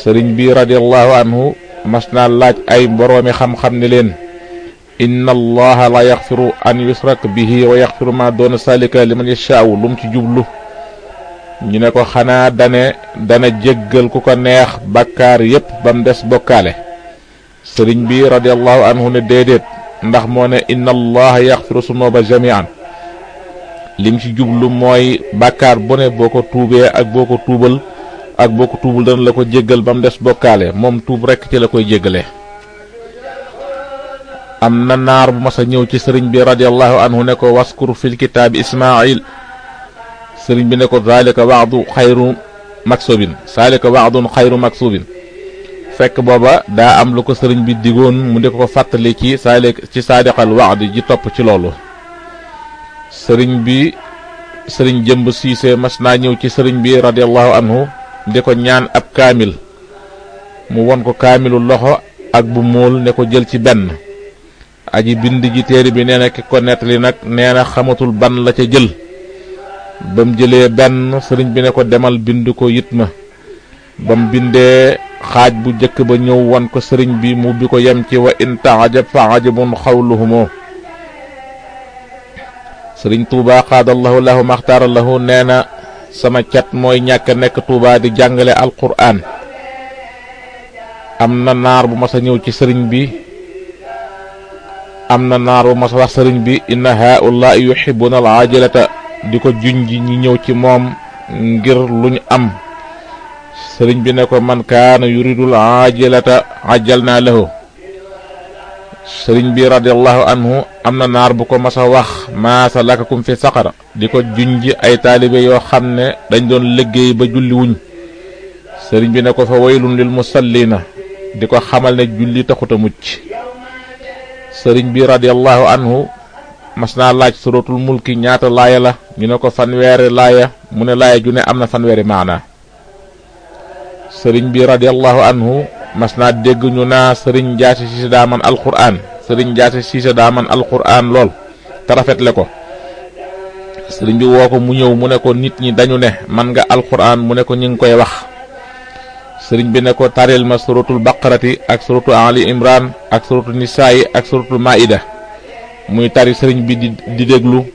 sëriñ bi radiyallahu anhu mas naa laaj ay boroomi xam-xam ne leen inna allaha la yaxfiru an yusrak bihi wa yaxfiru ma doona salika liman yashaawu lum ci jublu ñu ne ko xanaa dana jéggal ku ko neex bakkaar yépp bam des bokkaale sëriñ bi radiyallahu anhu ne déedéet ndax moo ne inna allaha yaxfiru sunuba jamian lim ci jublu mooy bakkaar bu ne boo ko tuubee ak boo ko tuubul dana la ko jéggal bam des bokkaale moom tuub rekk ci la koy jéggalee am na naar bu mas a ñëw ci sëriñ bi radiyallahu anhu ne ko waskur fil kitaabi ismail sëriñ bi ne ko zalika wa'du xayru maksubin fekk booba daa am lu ko sëriñ bi digoon mu di ko fàttali ci saadiqal wa'di ji topp ci loolu sëriñ jëmb siise mas naa ñëw ci sëriñ bi radiyallahu anhu di ko ñaan ab kaamil mu won ko kaamilu loxo ak bu móol ne ko jël ci benn aji bind ji téere bi nee na ki ko nettali nag nee na xamatul ban la ca jël ba mu jëlee benn sëriñ bi ne ko demal bind ko yit ma ba mu bindee xaaj bu jëkk ba ñëw won ko sëriñ bi mu bi ko yem ci wa in taajab fa ajabun xawluhumoo sëriñ Tuubaa xaadallahu lahu maxtaara lahu nee na sama cat mooy ñàkk nekk Tuubaa di jàngale alquraan am na naar bu mas a ñëw ci sëriñ bi wax sëriñ bi inna haula yuhibbuna al ajilata di ko junj ñi ñëw ci moom ngir luñ am sëriñ bi ne ko man kaana yuridul ajilata ajjalna lahu sëriñ bi radiyallahu anhu am na naar bu ko mas a wax maa salakakum fi saqara di ko junj ay taalibe yoo xam ne dañ doon liggéey ba julli wuñ sëriñ bi ne ko fa waylun lil musallina di ko xamal ne julli taxuta mucc sëriñ bi radiyallahu anhu mas naa laaj suratul mulki ñaata laaya la ñu ne ko fanweeri laaya mu ne laaya ju ne am na fanweeri maana sëriñ bi radiyallahu anhu mas naa dégg ñu naa sëriñ Jaasi Siise daa man alquraan lool te rafetle ko sëriñ bi woo ko mu ñëw mu ne ko nit ñi dañu ne man nga alquraan mu ne ko ñi ngi koy wax sëriñ bi ne ko taril ma suratul baqarati ak suratul ali imran ak suratul nisaayi ak suratul maida muy tari sëriñ bi di déglu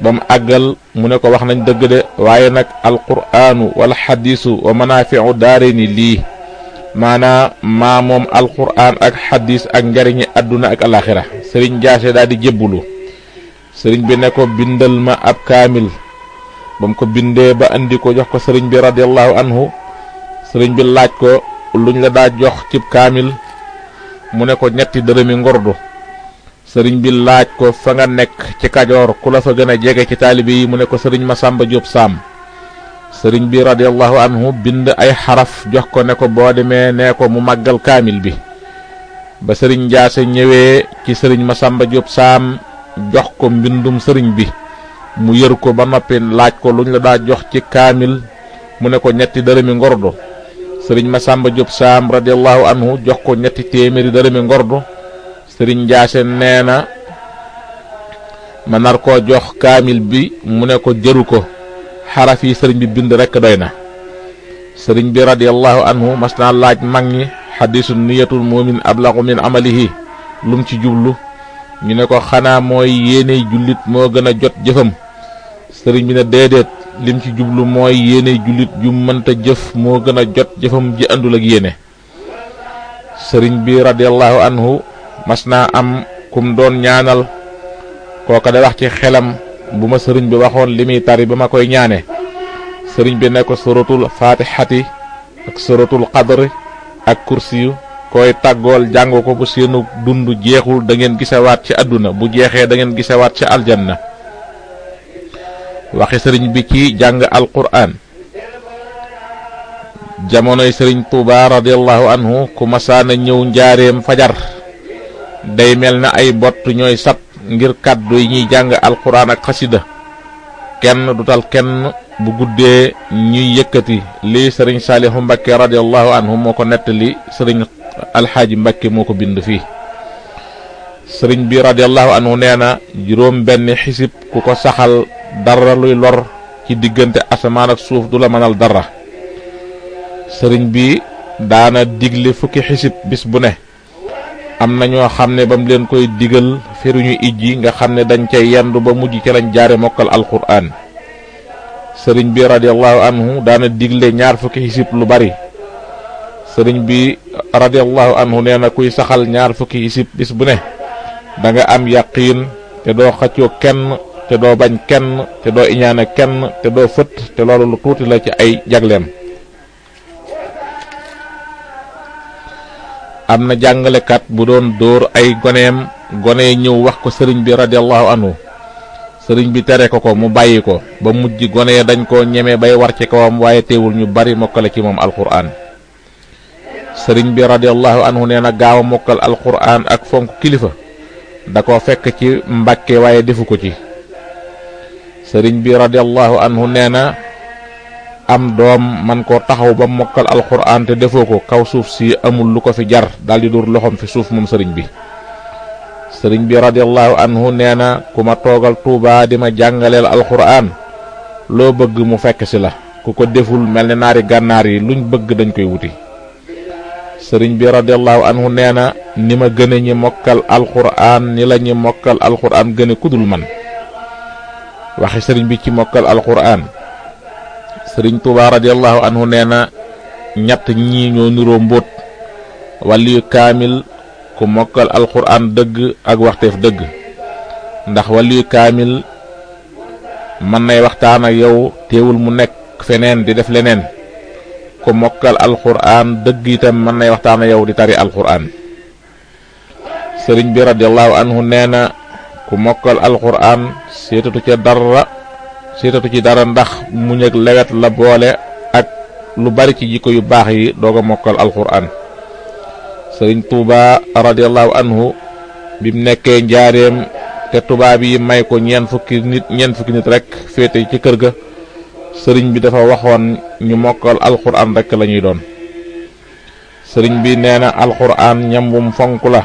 ba mu àggal mu ne ko wax nañ dëgg de waaye nag alquraanu wala xadiisu wa manaafiu daarayni lii maanaa maa moom alquraan ak xadiis ak njariñi àdduna ak alaxira sëriñ Jaase daal di jébbulu sëriñ bi ne ko bindal ma ab kaamil ba mu ko bindee ba andi ko jox ko sëriñ bi radiyallahu anhu sëriñ bi laaj ko luñ la daa jox cib kaamil mu ne ko ñetti dërëmi ngordu sëriñ bi laaj ko fa nga nekk ci Kajoor ku la fa gën a jege ci taalibe yi mu ne ko sëriñ Masamba Jóob Saam sëriñ bi radiyallahu anhu bind ay xaraf jox ko ne ko boo demee nee ko mu màggal kaamil bi ba sëriñ Jaase ñëwee ci sëriñ Masamba Jóob Saam jox ko mbindum sëriñ bi mu yër ko ba noppi laaj ko luñ la daa jox ci kaamil mu ne ko ñetti dërëmi ngordu sëriñ Masamba Jóob Saam radiyallahu anhu jox ko ñetti téeméeri dërëmi ngordu sëriñ Jaase nee na ma nar koo jox kaamil bi mu ne ko jëru ko xaraf yi sëriñ bi bind rekk doy na sëriñ bi radiyallahu anhu mas naa laaj mag ñi xadiisu niyatul mu'min ablagu min amalihi lum ci jublu ñu ne ko xanaa mooy yéeney jullit moo gën a jot jëfam sëriñ bi ne déedéet lim ci jublu mooy yéeney jullit ju mënta jëf moo gën a jot jëfam ji àndul ak yéene sëriñ bi radiyallahu anhu mas naa am kum doon ñaanal kooka da wax ci xelam bu ma sëriñ bi waxoon li muy tari ba ma koy ñaane sëriñ bi ne ko suratul fatihati ak suratul qadri ak kursiyu koy tàggool jàng ko bu seenu dund jeexul da ngeen gisewaat ci àdduna bu jeexee da ngeen gisewaat ci aljanna waxi sëriñ bi ci jàng alquraan jamonoy sëriñ Tuubaa radiyallahu anhu ku masaana ñëw njaareem fajar day mel na ay bott ñooy sat ngir kàddu yi ñuy jàng alquraan ak xasida kenn du tal kenn bu guddee ñuy yëkkati lii sëriñ Saalihu Mbakke radiyallahu anhu moo ko nettali sëriñ alxaaji Mbakke moo ko bind fii sëriñ bi radiyallahu anhu nee na juróom benn xisib ku ko saxal dara luy lor ci diggante asamaan ak suuf du la mënal dara sëriñ bi daana digle fukki xisib bis bu ne. am na ñoo xam ne ba mu leen koy digal feruñu ijji nga xam ne dañ cay yendu ba mujj ci lañ jaare mokkal alquran. sëriñ bi radiyallahu anhu daana digle ñaar fukki xisib lu bari. sëriñ bi radiyallahu anhu nee na kuy saxal ñaar fukki xisib bis bu ne da nga am yaqiin te doo xëccoo kenn te doo bañ kenn te doo iñaane kenn te doo fët te loolu lu tuuti la ci ay jagleem. am na jàngalekat bu doon dóor ay goneem gone ñëw wax ko sëriñ bi radiyallahu anhu. sëriñ bi tere ko mu bàyyi ko ba mujj gone dañ koo ñeme bay war ci kawam waaye teewul ñu bari mokkale ci moom alquran. sëriñ bi radiyallahu anhu nee na gaaw a mokkal alquran ak fonk kilifa da koo fekk ci Mbàkke waaye defu ko ci. sëriñ bi radiyallahu anhu nee na am doom man koo taxaw ba mokkal alquran te defoo ko kaw suuf si amul lu ko fi jar daldi dur loxom fi suuf moom sëriñ bi. sëriñ bi radiyallahu anhu nee na ku ma toogal Tuubaa di ma jàngaleel alquran loo bëgg mu fekk si la ku ko deful mel ne naari gànnaar yi luñ bëgg dañ koy wuti. sëriñ bi radiyallahu anhu nee na ni ma gëne ñi mokkal alquran ni la ñi mokkal alquran gëne kudul man. waxi sëriñ bi ci mokkal alquran. sëriñ Tuubaa radiyallahu anhu nee na ñett ñii ñoo niroo mbóot waliyu kaamil ku mokkal alquran dëgg ak waxteef dëgg. ndax waliyu kaamil mën nay waxtaan ak yow teewul mu nekk feneen di def leneen. ku mokkal alquran dëgg itam mën nay waxtaan ak yow di tari alquran. sëriñ bi radiyallahu anhu nee na ku mokkal alquran seetatu ci dara ndax muñ ak lewet la boole ak lu bari ci jikko yu baax yi doog a mokkal alquran. sëriñ Tuubaa radiyallahu anhu bi mu nekkee njaareem te tubaab yi may ko ñeent fukki nit rek féete ci kër ga sëriñ bi dafa waxoon ñu mokkal alquran rek la ñuy doon. sëriñ bi nee na alquran ñam wum fonk la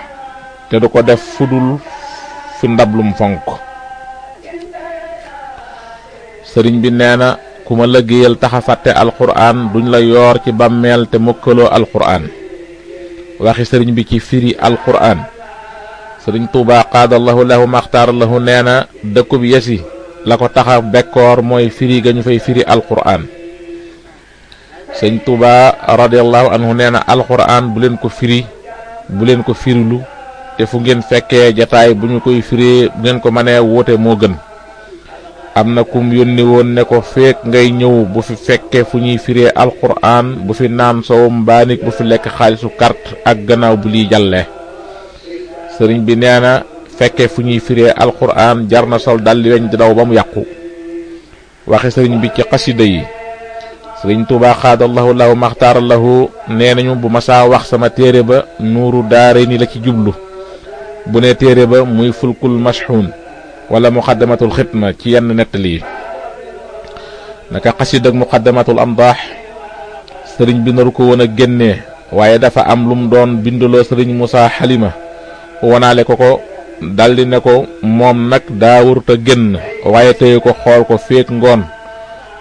te du ko def fudul fi ndab lum fonk. sëriñ bi nee na ku ma liggéeyal taxa fàtte alquran duñ la yoor ci bàmmeel te mokkaloo alquran. waxi sëriñ bi ci firi alquran. sëriñ Tuubaa qaadallahu lahu maxtaar lahu nee na dëkkub yesi la ko taxa bekkoor mooy firi ga ñu fay firi alquran. sëriñ Tuubaa radiyallahu anhu nee na alquran bu leen ko firi bu leen ko firilu te fu ngeen fekkee jataay bu ñu koy firee bu ngeen ko mënee woote moo gën. am na kum yónni woon ne ko feek ngay ñëw bu fi fekkee fu ñuy firee alquran bu fi naan sowum mbaanik bu fi lekk xaalisu carte ak gannaaw bu liy jàllee. sëriñ bi nee na fekkee fu ñuy firee alquran jar na sol daldi weñ di daw ba mu yàqu. waxi sëriñ bi ci xasida yi. sëriñ Tuubaa xaadallahu lahu maxtaara lahu nee nañu bu ma saa wax sama téere ba nuuru daare ni la ci jublu bu ne téere ba muy fulkul mashxuun wala muqaddamatul xidma ci yenn nettali yi. naka xasida ak muqaddamatul amdaax sëriñ bi naru ko woon a génnee waaye dafa am lum doon binduloo sëriñ Musaa Xalima wanaale ko daldi ne ko moom nag daa warut a génn waaye téye ko xool ko féeg ngoon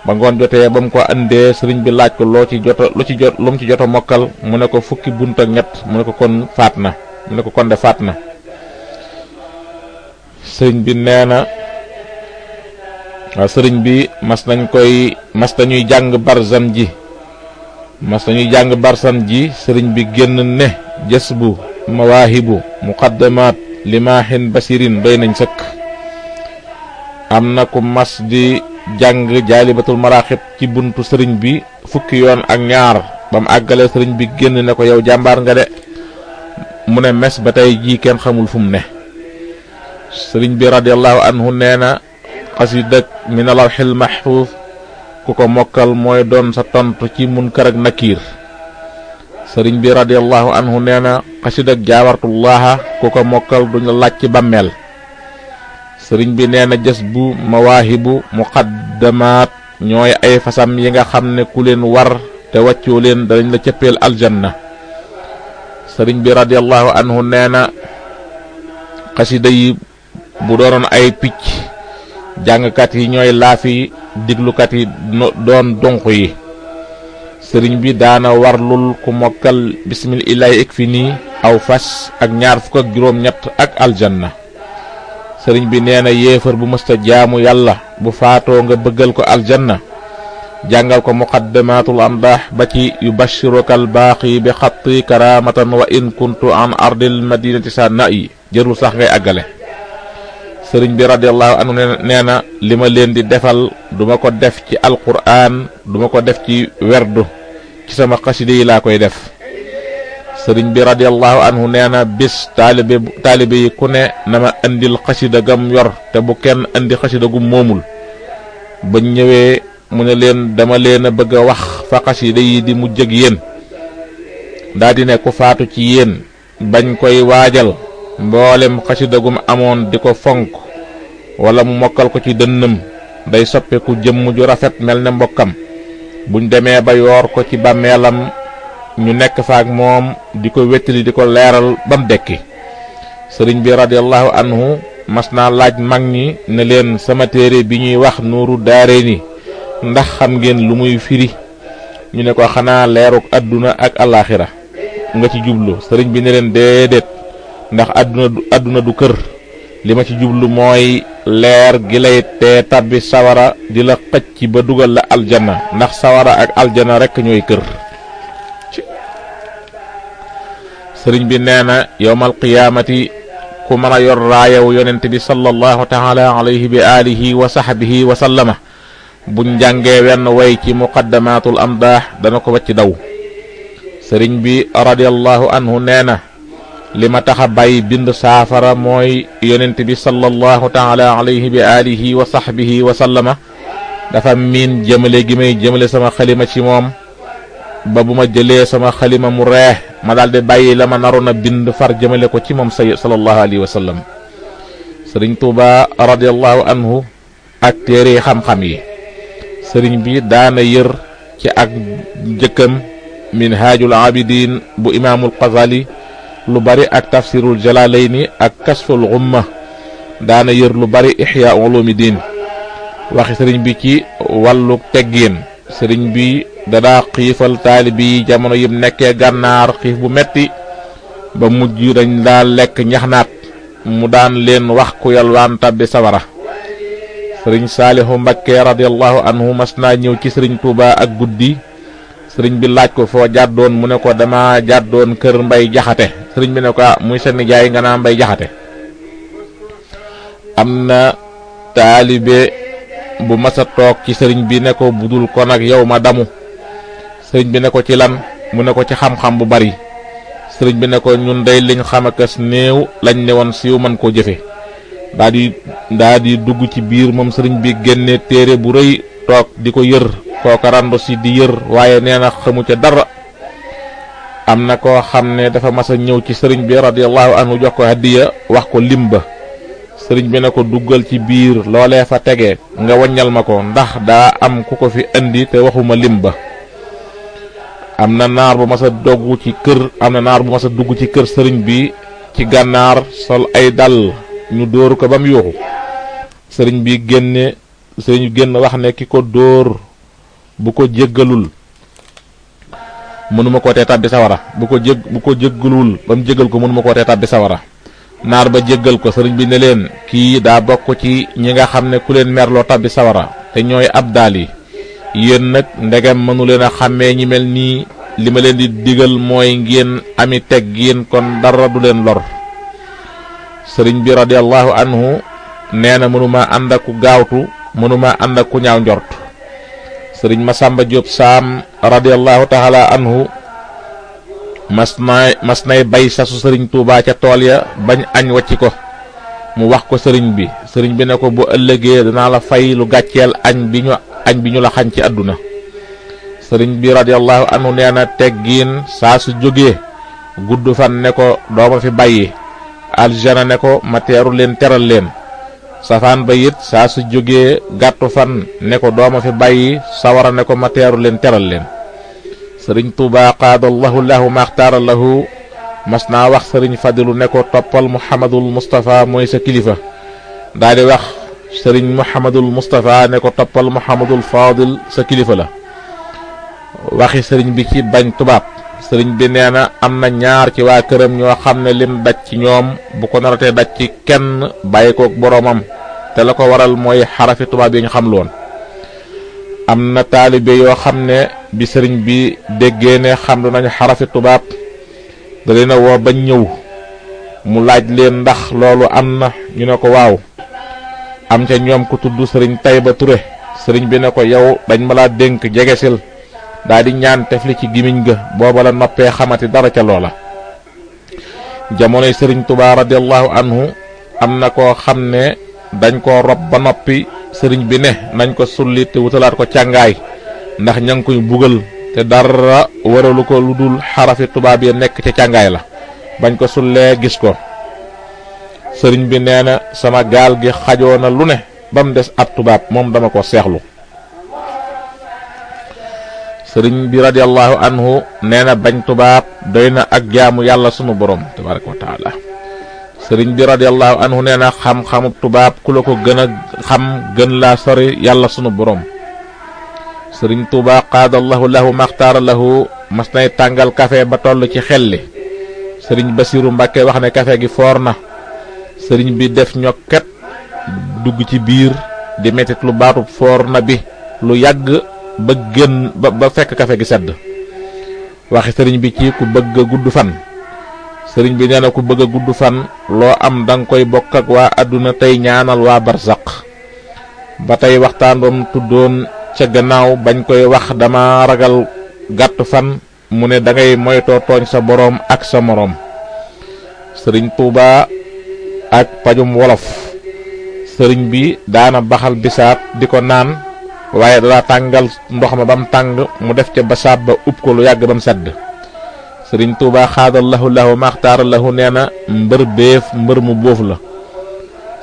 ba ngoon jotee ba mu ko andee sëriñ bi laaj ko lu mu ci jota mokkal mu ne ko fukki bunt ak ñett mu ne ko kon faat na mu ne ko kon de faat na. sëriñ bi nee na waaw sëriñ bi mas nañuy jàng barsan ji sëriñ bi génn ne jës bu mawaahibu muqaddamaat limaahin basirin doy nañ sëkk. am na ku mas di jàng jaalibatul maraaxib ci buntu sëriñ bi fukki yoon ak ñaar ba mu àggalee sëriñ bi génn ne ko yow jàmbaar nga de mu ne mes ba tey jii kenn xamul fu mu ne. sëriñ bi radiyallahu anhu nee na xasidak min lawhil mahfuuz ku ko mokkal mooy doon sa tontu ci munkar ak nakiir. sëriñ bi radiyallahu anhu nee na xasidak jaawartullaha ku ko mokkal duñ la laaj ci bàmmeel. sëriñ bi nee na jës bu mawaahibu muqaddamaat ñooy ay fasam yi nga xam ne ku leen war te wàccoo leen danañ la cëppeel aljanna. sëriñ bi radiyallahu anhu nee na xasida yi bu doonoon ay picc jàngkat yi ñooy laafi diglukat yi doon donq yi. sëriñ bi daana warlul ku mokkal bismillahi ikfini aw fas ak 27 ak aljanna. sëriñ bi nee na yéefar bu mësta jaamu yàlla bu faatoo nga bëggal ko aljanna, jàngal ko muqaddamatul amdah ba ci yubashiruka albaqi bi xatti karamatan wa in kuntu an ardil madinati sa na yi jërul sax ngay àggale. sëriñ bi radiallahu anhu nee na li ma leen di defal duma ko def ci alquran, duma ko def ci werdu, ci sama xasida yi laa koy def. sëriñ bi radiallahu anhu nee na bis taalibe yi ku ne na ma andil xasida gam yor te bu kenn andi xasida gu moomul. bañ ñëwee mu ne leen dama leen a bëgg a wax fa xasida yi di mujj ak yéen. daldi ne ku faatu ci yéen bañ koy waajal mboolem xasida gum amoon di ko fonk wala mu mokkal ko ci dënnam day soppeeku jëmm ju rafet mel ne mbokkam. buñ demee ba yoor ko ci bàmmeelam ñu nekk faak moom di ko wettali di ko leeral bam dekki. sëriñ bi radiallahu anhu mas naa laaj mag ñi ne leen sama téere bi ñuy wax nuuru daarayni ndax xam ngeen lu muy firi. ñu ne ko xanaa leeruk àdduna ak alaaxira nga ci jublu. sëriñ bi ne leen déedéet, ndax àdduna du kër, li ma ci jublu mooy leer gi lay tee tabbi sawara di la xëcc ba dugal la aljanna, ndax sawara ak aljanna rekk ñooy kër. sëriñ bi nee na yowmal qiyaamati ku mën a yor raayawu yonent bi sallallahu taala alayhi bi alihi wa sahbihi wa sallama buñ jàngee wenn way ci muqaddamatul amdah dana ko wacc daw. sëriñ bi radiallahu anhu nee na li ma tax a bàyyi bind saafara mooy yonent bi sallallahu taala alayhi bi alihi wa sahbihi wa sallama dafa miin jëmale gi may jëmale sama xalima ci moom ba bu ma jëlee sama xalima mu reex ma daldi bàyyi la ma naroon a bind far jëmale ko ci moom sallallahu alayhi wa sallam. sëriñ Tuuba radiallahu anhu ak téere xam-xam yi. sëriñ bi daana yër ci ak njëkkam minhajul abidin bu imaamul Xazali lu bari ak tafsirul jalalayni ak kasful ghumma. daana yër lu bari ihya ulumuddin. waxi sëriñ bi ci wàllu teggin. sëriñ bi dadaa xiifal taalibi yi jamono yim nekkee gànnaar xiif bu metti ba mujj dañ daa lekk ñaxnaat mu daan leen wax ku yalwaan tabbi sawara. sëriñ Saalihu Mbakke radiallahu anhu mas naa ñëw ci sëriñ Tuuba ak guddi. sëriñ bi laaj ko foo jàddoon mu ne ko dama jàddoon kër Mbay Jaxate. sëriñ bi ne ko muy sa nijaay nga naa Mbay Jaxate. am na taalibe bu masa toog ci sëriñ bi ne ko budul kon ak yow ma damu. sëriñ bi ne ko ci lan mu ne ko ci xam-xam bu bari. sëriñ bi ne ko ñun day liñ xam akas néew lañ ne woon siiw man koo jëfe. daa di dugg ci biir moom sëriñ bi génne téere bu rëy toog di ko yër kooka randu si di yër waaye nee na xamu ca dara. am na koo xam ne dafa mas a ñëw ci sëriñ bi radiallahu anhu jox ko hadiya wax ko lim ba. sëriñ bi ne ko duggal ci biir loolee fa tege nga waññal ma ko ndax daa am ku ko fi indi te waxuma lim ba. am na naar bu mas a dugg ci kër sëriñ bi ci gànnaar sol ay dal ñu dóor ko ba mu yuuxu. sëriñ bi génn wax ne ki ko dóor bu ko jéggalul mënuma koo tee tàbbi sawara bu ko jéggalul ba mu jéggal ko mënuma koo tee tàbbi sawara. naar ba jéggal ko. sëriñ bi ne leen kii daa bokk ci ñi nga xam ne ku leen merloo tàbbi sawara te ñooy abdaal yi. yéen nag ndegem mënu leen a xàmmee ñi mel nii li ma leen di digal mooy ngeen ami teggin kon dara du leen lor. sëriñ bi radiallahu anhu nee na mënuma ànd ak ku gaawtu mënuma ànd ak ku ñaaw njort. sëriñ Masamba Jóob Saam radiallahu taala anhu mas nay bay sasu sëriñ Tuubaa ca tool ya bañ añ wacci ko. mu wax ko sëriñ bi ne ko bu ëllëgee danaa la fay lu gàcceel añ bi ñu la xañ ci àdduna. sëriñ bi radiallahu anhu nee na teggiin saa su jógee gudd fan ne ko dooma fi bàyyi. aljana ne ko ma teeru leen teral leen. safaan ba it saa su jógee gàttu fan ne ko dooma fi bàyyi. sawara ne ko ma teeru leen teral leen. sëriñ Tuuba qaadallahu lahu maxtaara lahu mas naa wax sëriñ Fadilu ne ko toppal Muhammadul Mustafa mooy sa kilifa. daa di wax sëriñ Muhammadul Mustafa ne ko toppal Muhammadul Fadil sa kilifa la. waxi sëriñ bi ci bañ tubaab. sëriñ bi nee na am na ñaar ci waa këram ñoo xam ne lim daj ci ñoom bu ko naratee daj ci kenn bàyyi koog boroomam te la ko waral mooy xarafi tubaab yi ñu xam loon. am na taalibe yoo xam ne bi sëriñ bi déggee ne xam lu nañu xarafi tubaab da leen a woo bañ ñëw mu laaj leen ndax loolu am na ñu ne ko waaw. am ca ñoom ku tudd sëriñ Tayba Ture sëriñ bi ne ko yow dañ ma laa dénk jegesil daa di ñaan tefli ci gimiñ ga booba la noppee xamati dara ca loola. jamonoy sëriñ Tuubaa radiyallahu anhu am na koo xam ne dañ koo rob ba noppi sëriñ bi ne nañ ko sulli te wutalaat ko càngaay ndax ña ngi koy bugal te dara waralu ko lu dul xarafi tubaab ya nekk ca càngaay la. bañ ko sullee gis ko sëriñ bi nee na sama gaal gi xajoo na lu ne ba mu des ab tubaab moom dama ko seexlu. sëriñ bi radiyallahu anhu nee na bañ tubaab doy na ak jaamu yàlla sunu borom tabaraka wa taala. sëriñ bi radiyallahu anhu nee na xam-xamub tubaab ku la ko gën a xam gën laa sori yàlla sunu borom. sëriñ Tuubaa qaadallahu lahu maxtaara lahu mas nay tàngal kafe ba toll ci xelli. sëriñ Basiiru Mbàkke wax ne kafe gi foor na. sëriñ bi def ñokket dugg ci biir di metit lu baatub foor na bi lu yàgg ba génn ba fekk kafe gi sedd. waxi sëriñ bi ci ku bëgg a gudd fan. sëriñ bi nee na ku bëgg a gudd fan loo am danga koy bokk ak waa àdduna tey ñaanal waa barsaq. ba tey waxtaan ba mu tuddoon ca gannaaw bañ koy wax dama ragal gàtt fan mu ne dangay moytoo tooñ sa boroom ak sa moroom. sëriñ Tuubaa ak pajum wolof sëriñ bi daana baxal bisaab di ko naan waaye dala tàngal ndox ma ba mu tàng mu def ca basaab ba ub ko lu yàgg ba mu sedd. sëriñ Tuubaa xaadallahu lahu maxtaara lahu nee na mbër béef mbër mu bóof la.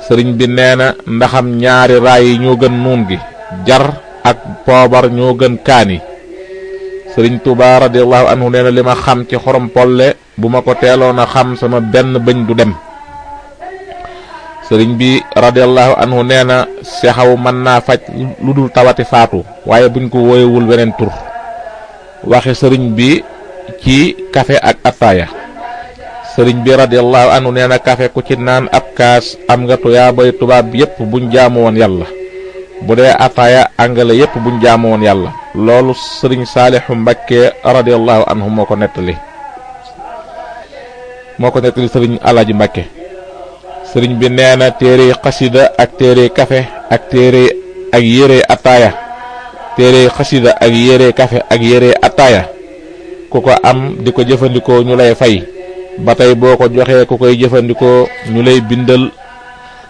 sëriñ bi nee na ndaxam ñaari raay yi ñoo gën nuun gi jar ak poobar ñoo gën kaani. sëriñ Tuubaa radiyallahu anhu nee na li ma xam ci xorom polle bu ma ko teeloon a xam sama benn bëñ du dem. sëriñ bi radiyallahu anhu nee na sexaw mën naa faj lu dul tawati faatu waaye buñ ko wóoyewul weneen tur. waxi sëriñ bi ci kafe ak ataaya. sëriñ bi radiyallahu anhu nee na kafe ku ci naan ab kaas am nga tuyaabay tubaab yépp buñ jaamu woon yàlla. bu dee ataaya angale yépp buñ jaamu woon yàlla. loolu sëriñ Saalixu Mbakke radiyallahu anhu moo ko nettali sëriñ Alaaji Mbakke. sëriñ bi nee na téere xasida ak téere kafe ak téere ak yére ataaya. téere xasida ak yére kafe ak yére ataaya ku ko am di ko jëfandikoo ñu lay fay. ba tey boo ko joxee ku koy jëfandikoo ñu lay bindal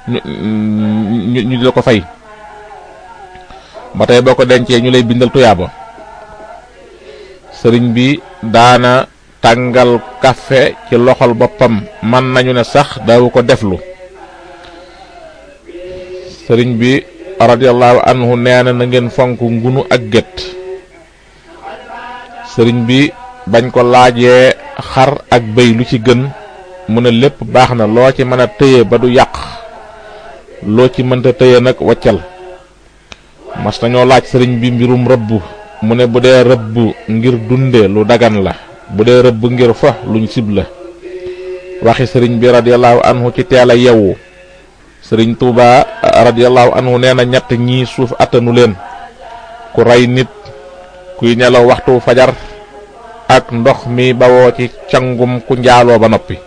ñu di la ko fay. ba tey boo ko dencee ñu lay bindal tuyaaba. sëriñ bi daana tàngal kafe ci loxol boppam man nañu ne sax daawu ko deflu. sëriñ bi radiyallahu anhu nee na ngeen fonk ngunu ak gët. sëriñ bi bañ ko laajee xar ak bëy lu ci gën mu ne lépp baax na loo ci mën a tëye ba du yàq loo ci mënta tëye nag waccal. mas nañoo laaj sëriñ bi mbirum rëbb mu ne bu dee rëbb ngir dunde lu dagan la bu dee rëbb ngir fa luñ sib la. waxi sëriñ bi radiyallahu anhu ci teel a yewwu. sëriñ Tuubaa radiyallahu anhu nee na ñett ñii suuf attanu leen ku rey nit kuy nelaw waxtu fajar ak ndox mi bawoo ci cangum ku njaaloo ba noppi.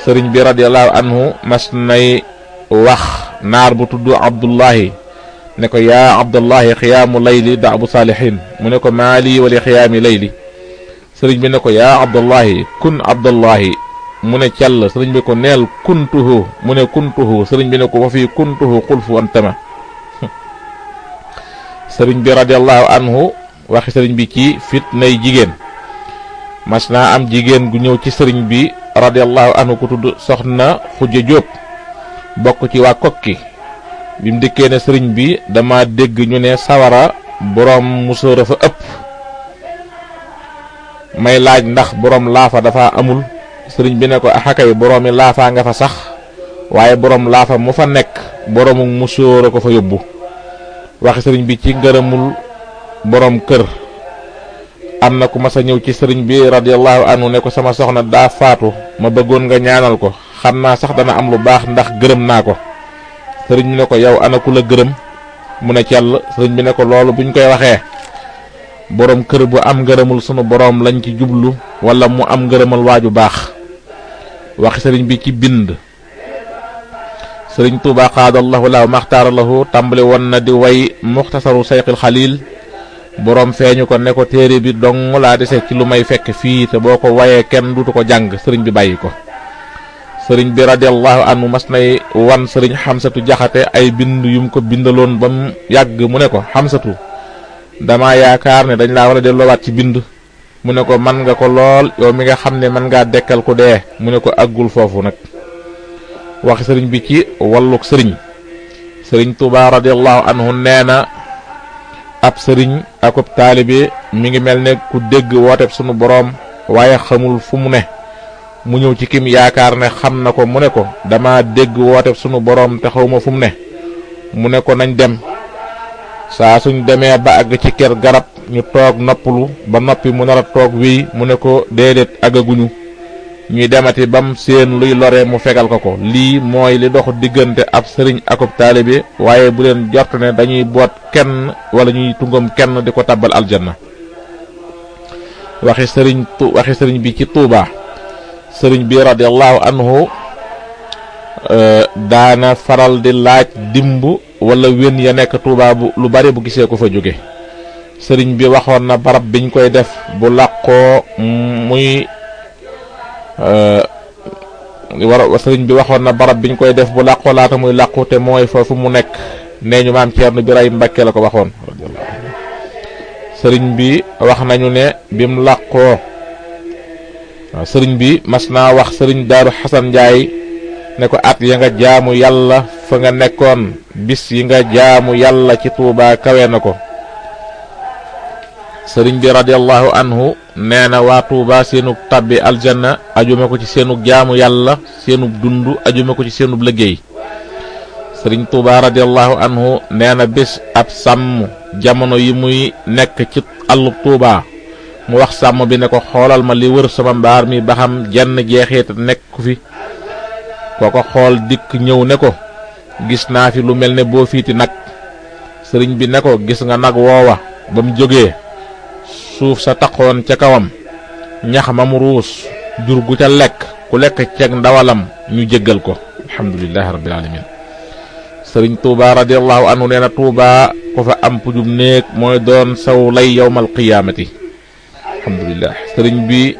sëriñ bi radiyallahu anhu mas nay wax naar bu tudd Abdullahi ne ko yaa Abdullahi xiyaamu layli da abu saalihin mu ne ko maali wali xiyaami layli. sëriñ bi ne ko yaa Abdullahi kun Abdullahi mu ne cell. sëriñ bi ko neel kuntuhu mu ne kuntuhu. sëriñ bi ne ko wa fi kuntuhu xulfu antama. sëriñ bi radiyallahu anhu waxi sëriñ bi ci fitnay jigéen. mas naa am jigéen gu ñëw ci sëriñ bi radiyallahu anhu ku tudd soxna Xujja Jóob bokk ci waa kokki. bi mu dikkee ne sëriñ bi dama dégg ñu ne sawara boroom musóor a fa ëpp may laaj ndax boroom laafa dafa amul. sëriñ bi ne ko axakay boroomi laafaa nga fa sax waaye boroom laafa mu fa nekk boroomu musóor a ko fa yóbbu. waxi sëriñ bi ci ngërëmul boroom kër am na ku mas a ñëw ci sëriñ bi radiyallahu anhu ne ko sama soxna daa faatu ma bëggoon nga ñaanal ko, xam naa sax dana am lu baax ndax gërëm naa ko. sëriñ bi ne ko yow ana ku la gërëm? mu ne cell. sëriñ bi ne ko loolu buñ koy waxee borom kër bu am ngërëmul sunu borom lañ ci jublu wala mu am ngërëmal waaju baax. waxi sëriñ bi ci bind. sëriñ Tuubaa xaadallahu lahu maxtaara lahu tàmbali woon na di way muxtasaru sayxil xalil. boroom feeñu ko ne ko téere bi dong laa dese ci lu may fekk fii te boo ko wayee kenn dutu ko jàng. sëriñ bi bàyyi ko. sëriñ bi radiyallahu anhu mas nay wan sëriñ xamsatu jaxate ay bind yum ko bindaloon ba mu yàgg mu ne ko xamsatu dama yaakaar ne dañ laa war a delloowaat ci bind. mu ne ko man nga ko lool yow mi nga xam ne man ngaa dekkal ku dee. mu ne ko àggul foofu nag. waxi sëriñ bi ci walluk sëriñ. sëriñ Tuubaa radiyallahu anhu nee na ab sëriñ akub taalibe mi ngi mel ne ku dégg wooteb sunu boroom waaye xamul fu mu ne. mu ñëw ci kim yaakaar ne xam na ko mu ne ko dama dégg wooteb sunu boroom te xawma fu mu ne. mu ne ko nañ dem. saa suñ demee ba àgg ci kër garab ñu toog noppalu ba noppi mu nar a toog wéy mu ne ko déedéet àggaguñu. ñuy demati bam seen luy lore mu fegal ko. lii mooy li dox diggante ab sëriñ akub taalibe waaye bu leen jort ne dañuy boot kenn wala ñuy tungam kenn di ko tabbal aljanna. waxi sëriñ bi ci Tuubaa. sëriñ bi radiyallahu anhu daana faral di laaj dimb wala wén ya nekk Tuubaa bu lu bari bu gisee ko fa jóge. sëriñ bi waxoon na barab biñ koy def bu làqoo muy sëriñ bi waxoon na barab biñ koy def bu làqoo laata muy làqu te mooy foofu mu nekk. nee ñu maam Ceerno Birahim Mbàkke la ko waxoon. sëriñ bi wax nañu ne bim làqoo waaw sëriñ bi mas naa wax sëriñ Daaru Xasan Njaay ne ko at ya nga jaamu yàlla fa nga nekkoon bis yi nga jaamu yàlla ci Tuubaa kawe na ko. sëriñ bi radiyallahu anhu nee na waa Tuubaa seenug tabbi aljanna ajuma ko ci seenug jaamu yàlla seenug dund ajuma ko ci seenub liggéey. sëriñ Tuubaa radiyallahu anhu nee na bés ab sàmm jamono yi muy nekk ci àllub Tuubaa mu wax sàmm bi ne ko xoolal ma li wër sama mbaar mi ba xam jenn jeexit nekk fi. kooko xool dikk ñëw ne ko gis naa fi lu mel ne boo fiiti nag. sëriñ bi ne ko gis nga nag woowa ba mu jógee suuf sa taqoon ca kawam ñax ma mu ruus jur gu ca lekk ku lekk ceeg ndawalam ñu jéggal ko. alhamdulillahi rabbil alamin. sëriñ Tuubaa radiyallahu anhu nee na Tuubaa ku fa am pujum néeg mooy doon saw lay yawmal qiyaamati. alhamdulillah. sëriñ bi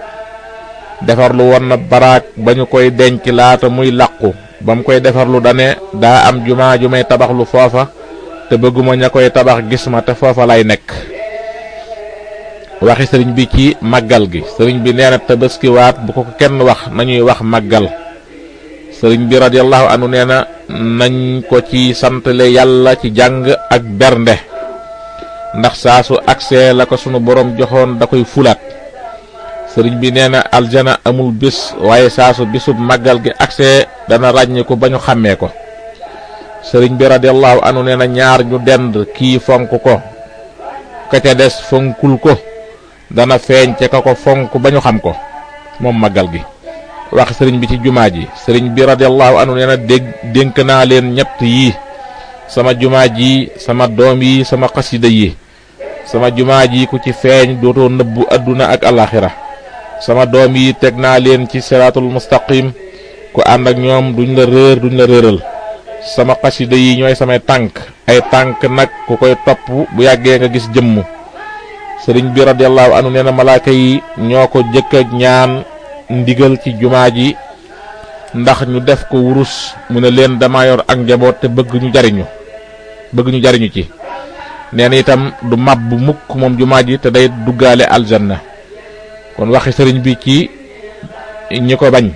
defarlu woon na baraak ba ñu koy denc laata muy làqu ba mu koy defarlu dane daa am jumaa ju may tabaxlu foofa te bëgguma ña koy tabax gis ma te foofa lay nekk. waxi sëriñ bi ci màggal gi. sëriñ bi nee na tabaskiwaat bu ko kenn wax nañuy wax màggal. sëriñ bi radiyallahu anhu nee na nañ ko ci santale yàlla ci jàng ak bernde ndax saa su agsee la ko sunu borom joxoon da koy fulaat. sëriñ bi nee na aljana amul bés waaye saa su bisub màggal gi agsee dana ràññi ko ba ñu xàmmee ko. sëriñ bi radiyallahu anhu nee na ñaar ñu dend kii fonk ko ka ca des fonkul ko dana feeñ ca ka ko fonk ba ñu xam ko moom màggal gi. wax sëriñ bi ci jumaa ji. sëriñ bi radiyallahu anhu nee na dénk naa leen ñett yii sama jumaa ji sama doom yi sama xasida yi. sama jumaa ji ku ci feeñ dootoo nëbbu adduna ak alaxira. sama doom yi teg naa leen ci siraatul mustaqim ku ànd ak ñoom duñ la réer duñ la réeral. sama xasida yi ñooy samay tànk ay tànk nag ku koy topp bu yàggee nga gis jëmm. sëriñ bi radiyallahu anhu nee na malaaka yi ñoo ko jëkk a ñaan ndigal ci jumaa ji ndax ñu def ko wurus mu ne leen dama yor ak njaboot te bëgg ñu jariñu ci. nee na itam du màbb mukk moom jumaa ji te day duggaale aljanna. kon waxi sëriñ bi ci ñi ko bañ.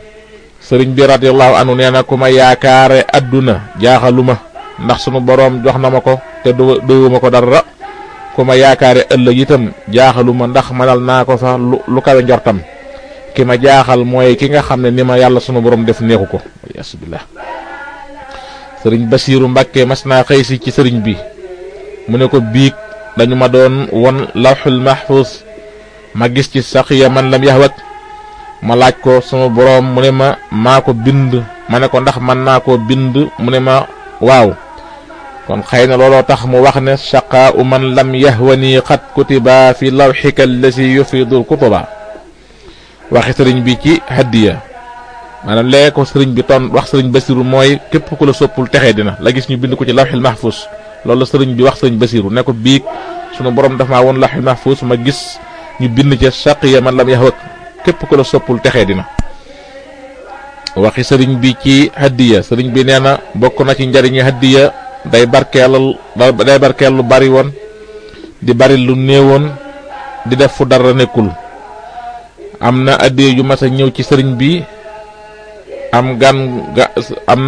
sëriñ bi radiyallahu anhu nee na ku ma yaakaare adduna jaaxaluma ndax sunu boroom jox na ma ko te doyuma ko dara. ku ma yaakaare ëllëg itam jaaxaluma ndax manal naa ko sax lu kawe njortam. ki ma jaaxal mooy ki nga xam ne ni ma yàlla sunu borom def neexu ko. yasubillah. sëriñ Basiiru Mbàkke mas naa xëy si ci sëriñ bi mu ne ko biig dañu ma doon won lawxul mahfuus ma gis ci saqiya man lam yahwak ma laaj ko sama boroom mu ne ma maa ko bind ma ne ko ndax man naa koo bind mu ne ma waaw. kon xëy na looloo tax mu wax ne shaqaa'u man lam yahwani qad kutiba fi lawxika allasi yufidul kutuba. waxi sëriñ bi ci hadiya maanaam léegi ko sëriñ bi wax sëriñ Basiru mooy képp ku la soppul texee dina la gis ñu bind ko ci lawxil mahfuz loolu la sëriñ bi wax sëriñ Basiru ne ko biig sunu borom dafa maa woon lawxil mahfuz ma gis ñu bind ca shaqiya man lam yahwak képp ku la soppul texee dina. waxi sëriñ bi ci hadiya sëriñ bi nee na bokk na ci njariñi hadiya day barkeel lu bari woon di bari lu néewoon di def fu dara nekkul. am na addiya ju mas a ñëw ci sëriñ bi am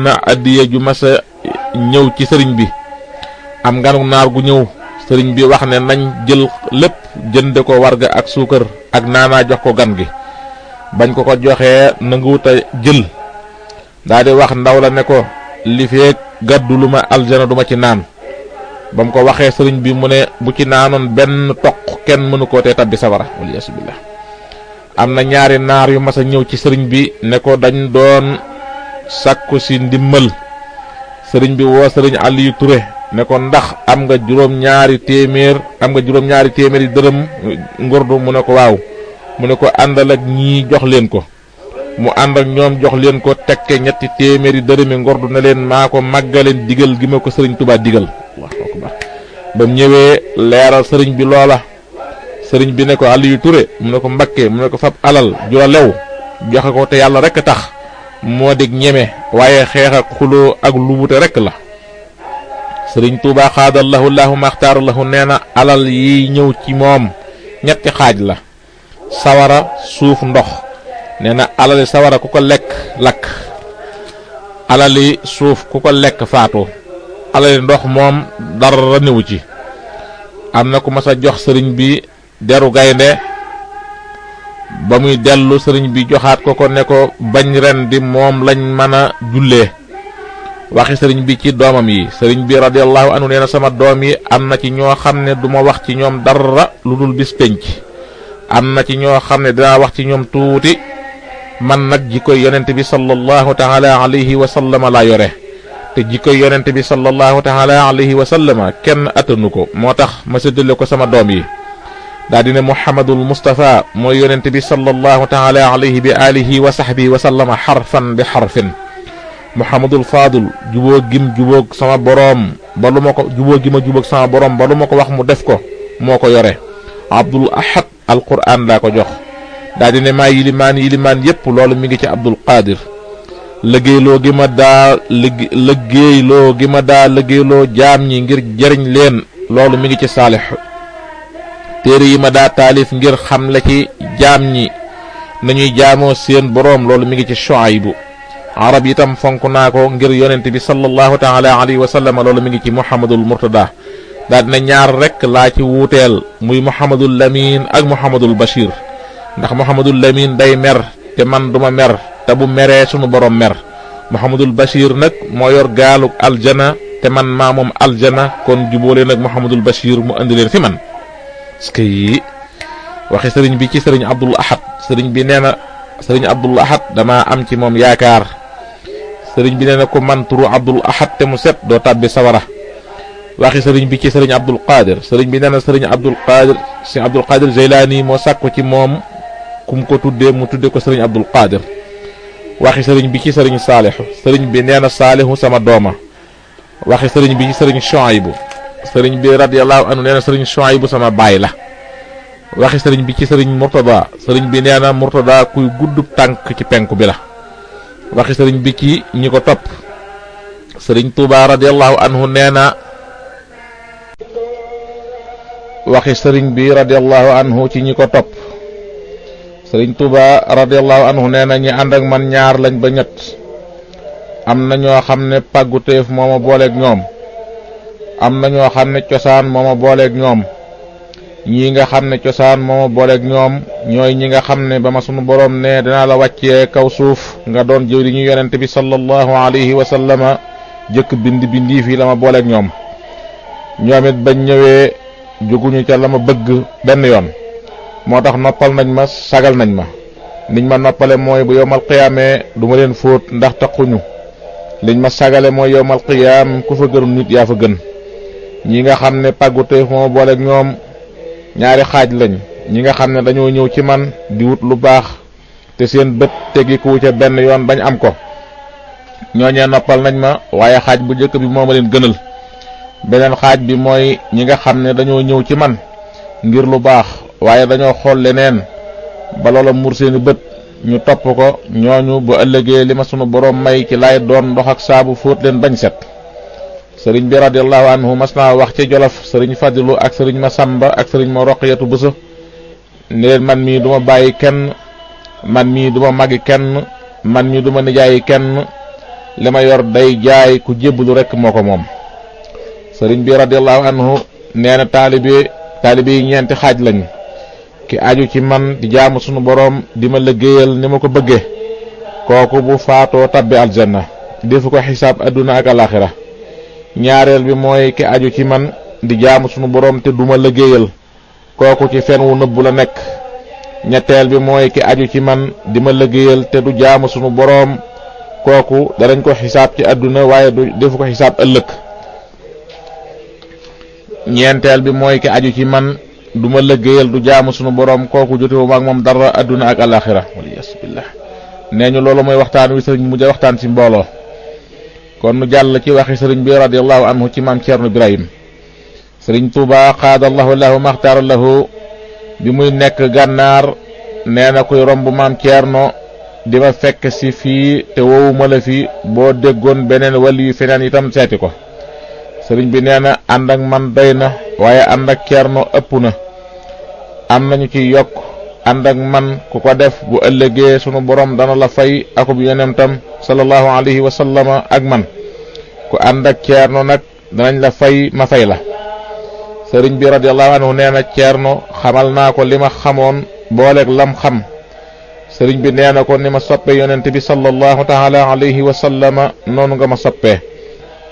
na addiya ju mas a ñëw ci sëriñ bi am ganu naar gu ñëw sëriñ bi wax ne nañ jël lépp jënde ko warga ak suukar ak naanaa jox ko gan gi bañ ko joxee nanguwut a jël daa di wax ndaw la ne ko li feek gàddu lu ma aljana duma ci naan ba mu ko waxee sëriñ bi mu ne bu ci naanoon benn toq kenn mënu koo tee tabbi sawara waliyaasu billah. am na ñaari naar yu mas a ñëw ci sëriñ bi ne ko dañ doon sàkku si ndimmal sëriñ bi woo sëriñ Aliou Touré ne ko ndax am nga juróom-ñaari téeméeri dërëm ngurdu mu ne ko waaw mu ne ko àndal ak ñii jox leen ko mu ànd ak ñoom jox leen ko tekke ñetti téeméeri dërëmi ngurdu ne leen maa ko màggaleen digal gi ma ko sëriñ Tuubaa digal. Allahu akbar. ba mu ñëwee leeral sëriñ bi loola sëriñ bi ne ko Aliou Touré mu ne ko Mbakke mu ne ko fab alal joo lew joxe ko te yàlla rek tax moo dig ñeme waaye xeex ak xuloo ak lubute rek la. sëriñ Tuubaa xaadallahu lahu maxtaar lahu nee na alal yi ñëw ci moom ñetti xaaj la sawara suuf ndox nee na alali sawara ku ko lekk lakk alali suuf ku ko lekk faatu alali ndox moom dara newu ci. am na ku mas a jox sëriñ bi deru gaynde ba muy dellu sëriñ bi joxaat ko ne ko bañ ren di moom lañ mën a jullee. waxi sëriñ bi ci doomam yi sëriñ bi radiyallahu anhu nee na sama doom yi am na ci ñoo xam ne duma wax ci ñoom dara lu dul bis penc am na ci ñoo xam ne dinaa wax ci ñoom tuuti man nag jikkoy yonent bi sallallahu taala alayhi wa sallama laa yore te jikkoy yonent bi sallallahu taala alayhi wa sallama kenn attanu ko moo tax ma séddale ko sama doom yi. daa dine Muhammadul Mustafa mooy yonent bi sallallahu taala alayhi bi alihi wa sahbihi wa sallama xarfan bi xarfin. Muhammadul Fadul jubóog gim jubóog sama boroom ba lu ma ko jubóog gi ma jubóog sama boroom ba lu ma ko wax mu def ko moo ko yore. Abdul Ahad alquran laa ko jox daa di ne maa yilimaan yépp loolu mi ngi ci Abdul Qadir. liggéeyloo gi ma daa liggéeyloo jaam ñi ngir jëriñ leen loolu mi ngi ci Saalix. téere yi ma daa taalif ngir xamle ci jaam ñi nañuy jaamoo seen boroom loolu mi ngi ci Shuaybu. arab itam fonk naa ko ngir yonent bi sallallahu taala alayhi wa sallam loolu mi ngi ci Muhammadul Murtada. daal dina ñaar rek laa ci wuuteel muy Muhammadul Lamin ak Muhammadul Bachir ndax Muhammadul Lamin day mer te man duma mer te bu meree sunu borom mer. Muhammadul Bachir nag moo yor gaalug aljana te man maa moom aljana kon jubóole nag Muhammadul Bachir mu andi leen fi man. parce que yii waxi sëriñ bi ci sëriñ Abdul Ahad sëriñ bi nee na sëriñ Abdul Ahad damaa am ci moom yaakaar sëriñ bi nee na ko man turu Abdul Ahad te mu set doo tàbbi sawara. waxi sëriñ bi ci sëriñ Abdul Qadir sëriñ bi nee na sëriñ Abdul Qadir Jeylaani moo sàkku ci moom kum ko tuddee mu tudde ko sëriñ Abdul Qadir. waxi sëriñ bi ci sëriñ Saalixu sëriñ bi nee na Saalixu sama dooma. waxi sëriñ bi ci sëriñ Shuaybu sëriñ bi radiyallahu anhu nee na sëriñ Shuaybu sama baay la. waxi sëriñ bi ci sëriñ Murtada sëriñ bi nee na Murtada kuy guddub tànk ci penku bi la. waxi sëriñ bi ci ñi ko topp sëriñ Tuubaa radiyallahu anhu nee na waxi sëriñ bi radiyallahu anhu ci ñi ko topp sëriñ Tuubaa radiyallahu anhu nee na ñi ànd ak man ñaar lañ ba ñett am na ñoo xam ne pàgguteef moo ma booleeg ñoom am na ñoo xam ne cosaan moo ma booleeg ñoom ñii nga xam ne cosaan moo ma booleeg ñoom ñooy ñi nga xam ne ba ma sunu boroom ne dinaa la wàccee kaw suuf nga doon jëwri ñu yonent bi sallallahu alayhi wa sallama jëkk bindi fii la ma booleeg ñoom it bañ ñëwee jóguñu ca la ma bëgg benn yoon moo tax noppal nañ ma sagal nañ ma. liñ ma noppale mooy bu yowmal qiyaamee du ma leen fóot ndax taxuñu liñ ma sagale mooy yowmal qiyaam ku fa gënul nit yaa fa gën. ñi nga xam ne pàggute moo boole ak ñoom ñaari xaaj lañ ñi nga xam ne dañoo ñëw ci man di wut lu baax te seen bët tegiku ca benn yoon bañ am ko ñooñee noppal nañ ma waaye xaaj bu njëkk bi moo ma leen gënal. beneen xaaj bi mooy ñi nga xam ne dañoo ñëw ci man ngir lu baax waaye dañoo xool leneen ba loola mur seeni bët ñu topp ko ñooñu bu ëllëgee li ma sunu borom may ci laay doon ndox ak saabu fóot leen bañ set. sëriñ bi radiyallahu anhu mas naa wax ci Jolof sëriñ Fadilu ak sëriñ Masamba ak sëriñ ma Roqiyatu Buso ne leen man mii duma bàyyi kenn man mii duma magi kenn man mii duma nijaayi kenn li ma yor day jaay ku jébbalu rekk moo ko moom. sëriñ bi radiyallahu anhu nee na taalibe yi ñeenti xaaj lañ ki aju ci man di jaamu sunu boroom di ma liggéeyal ni ma ko bëgge kooku bu faatoo tabbi aljanna defu ko xisaab adduna ak alaxira. ñaareel bi mooy ki aju ci man di jaamu sunu boroom te duma liggéeyal kooku ci fen wu nëbbu la nekk. ñetteel bi mooy ki aju ci man di ma liggéeyal te du jaamu sunu boroom kooku danañ ko xisaab ci adduna waaye du defu ko xisaab ëllëg. ñeenteel bi mooy ki aju ci man duma liggéeyal du jaamu sunu boroom kooku jotewu ak moom dara adduna ak alaxira waliyas billah. nee ñu loolu mooy waxtaan wi sëriñ mujj waxtaan ci mbooloo. kon nu jàll ci waxi sëriñ bi radiyallahu anhu ci maam Ceerno Ibrahim. sëriñ Tuuba xaadallahu lahu maxtaara lahu bi muy nekk gànnaar nee na kuy romb maam Ceerno di ma fekk si fii te wowuma la fi boo déggoon beneen wali yu feneen itam seeti ko. sëriñ bi nee na ànd ak man doy na waaye ànd ak Ceerno ëpp na. am nañu ci yokk ànd ak man ku ko def bu ëllëgee sunu borom dana la fay akub yonentam sallallahu alayhi wa sallama ak man ku ànd ak Ceerno nag danañ la fay ma fay la. sëriñ bi radiyallahu anhu nee na Ceerno xamal naa ko li ma xamoon booleeg lam xam. sëriñ bi nee na ko ni ma soppe yonent bi sallallahu taala alayhi wa sallama noonu nga ma soppee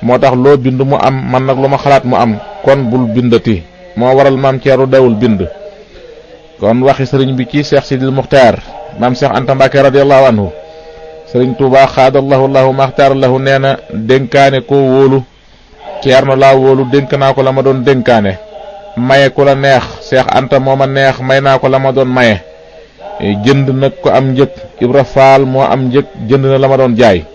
moo tax loo bind mu am man nag lu ma xalaat mu am kon bul bindati moo waral maam Ceerno dawul bind. kon waxi sëriñ bi ci Cheikh Sidil Muxtaar maam Cheikh Anta Mbàkke radiyallahu anhu sëriñ Tuubaa xaadallahu lahu maxtaar lahu nee na dénkaane koo wóolu Ceerno laa wóolu dénk naa ko la ma doon dénkaane. maye ku la neex Cheikh Anta moo ma neex may naa ko la ma doon maye. jënd nag ko am njëg Ibra Faal moo am njëg jënd na la ma doon jaay.